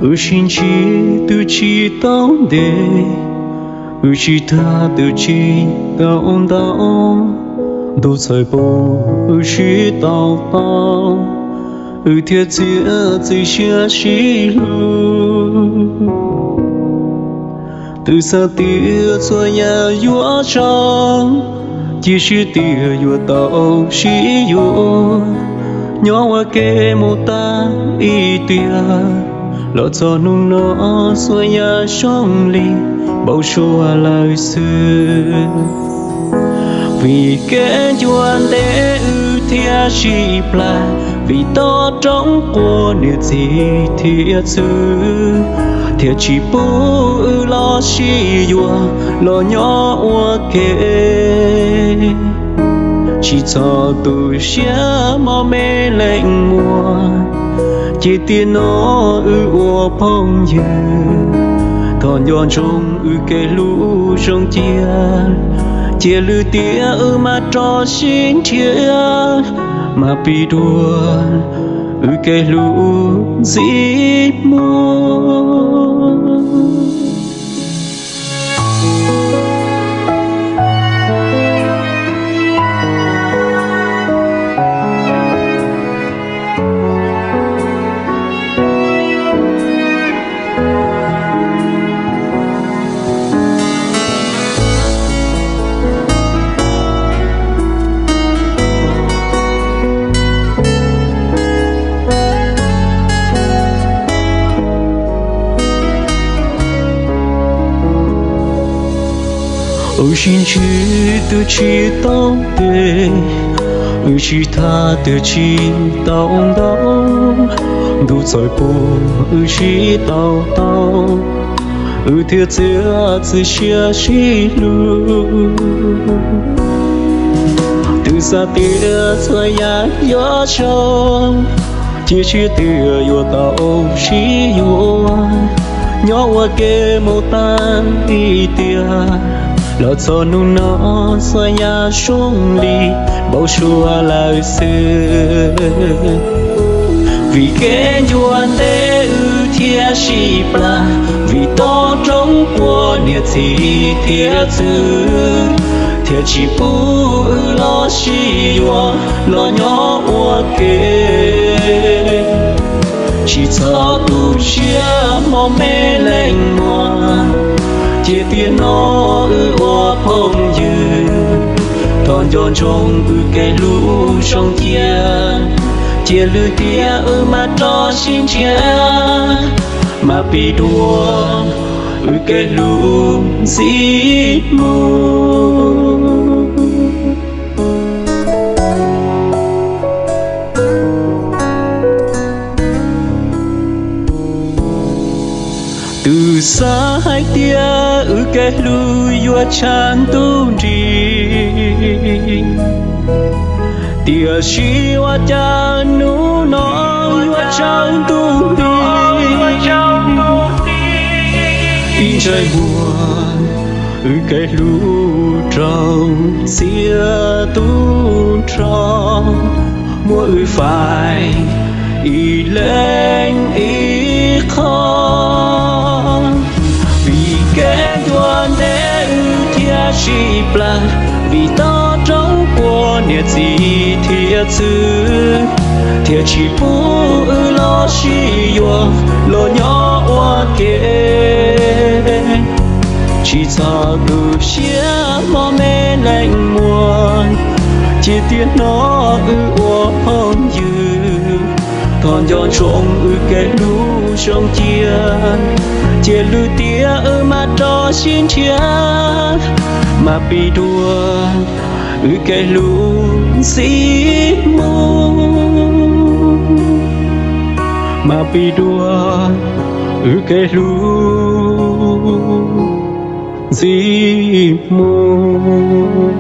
Wb sib ntsib twb tsis tau ntev, wb sib tham twb tsis tau ntau, ntuj txhawm pub wb sib tau paub, wb thiaj txiav txim siab sib hlub. Twb xav tias txhua yam yuav zoo, cia siab tias yuav tau sib yuav, nyob ua ke mus tag ib tiam, los txog hnub no txhua yam zoo li npau suav lawm xwb. Vim kev ncua ntev wb thiaj sib plam, vim toj roob quaj niam txiv thiab txwv, thiaj tsis pub wb los sib yuav los nyob ua ke. Tsis txhob tu siab mos me leej muam, ces tiam no wb ua phooj ywg, thov nco ntsoov wb kev hlub zoo cia, cia lwm tiam wb mam rov sib nrhiav, mam pib dua wb kev hlub ntxiv mus. Wb sib ntsib twb tsis tau ntev, wb sib tham twb tsis tau ntau, ntuj txhawm pub wb sib tau paub, wb thiaj txiav txim siab sib hlub. Twb xav tias txhua yam yuav zoo, cia siab tias yuav tau sib yuav, nyob ua ke mus tag ib tiam, los txog hnub no txhua yam zoo li npau suav lawm xwb. Vim kev ncua ntev wb thiaj sib plam, vim toj roob quaj niam txiv thiab txwv, thiaj tsis pub wb los sib yuav los nyob ua ke. Tsis txhob tu siab mos me leej muam, ces tiam no wb ua phooj ywg, thov nco ntsoov wb kev hlub zoo cia, cia lwm tiam wb mam rov sib nrhiav, mam pib dua wb kev hlub ntxiv mus. Twb xav hais tias wb kev hlub yuav tshav ntuj nrig, tiam sis ua cas hnub no yuav tsaus ntuj nti. Ib ntsais muag wb kev hlub raug txiav tu nrho, muab wb faib ib leeg ib qho. Vim kev ncua ntev wb thiaj sib plam, vim toj roob quaj niam txiv thiab txwv, thiaj tsis pub wb los sib yuav los nyob ua ke. Tsis txhob tu siab mos me leej muam, ces tiam no wb ua phooj ywg, thov nco ntsoov wb kev hlub zoo cia, cia lwm tiam wb mam rov sib nrhiav, mam pib dua wb kev hlub ntxiv mus, mam pib dua wb kev hlub ntxiv mus.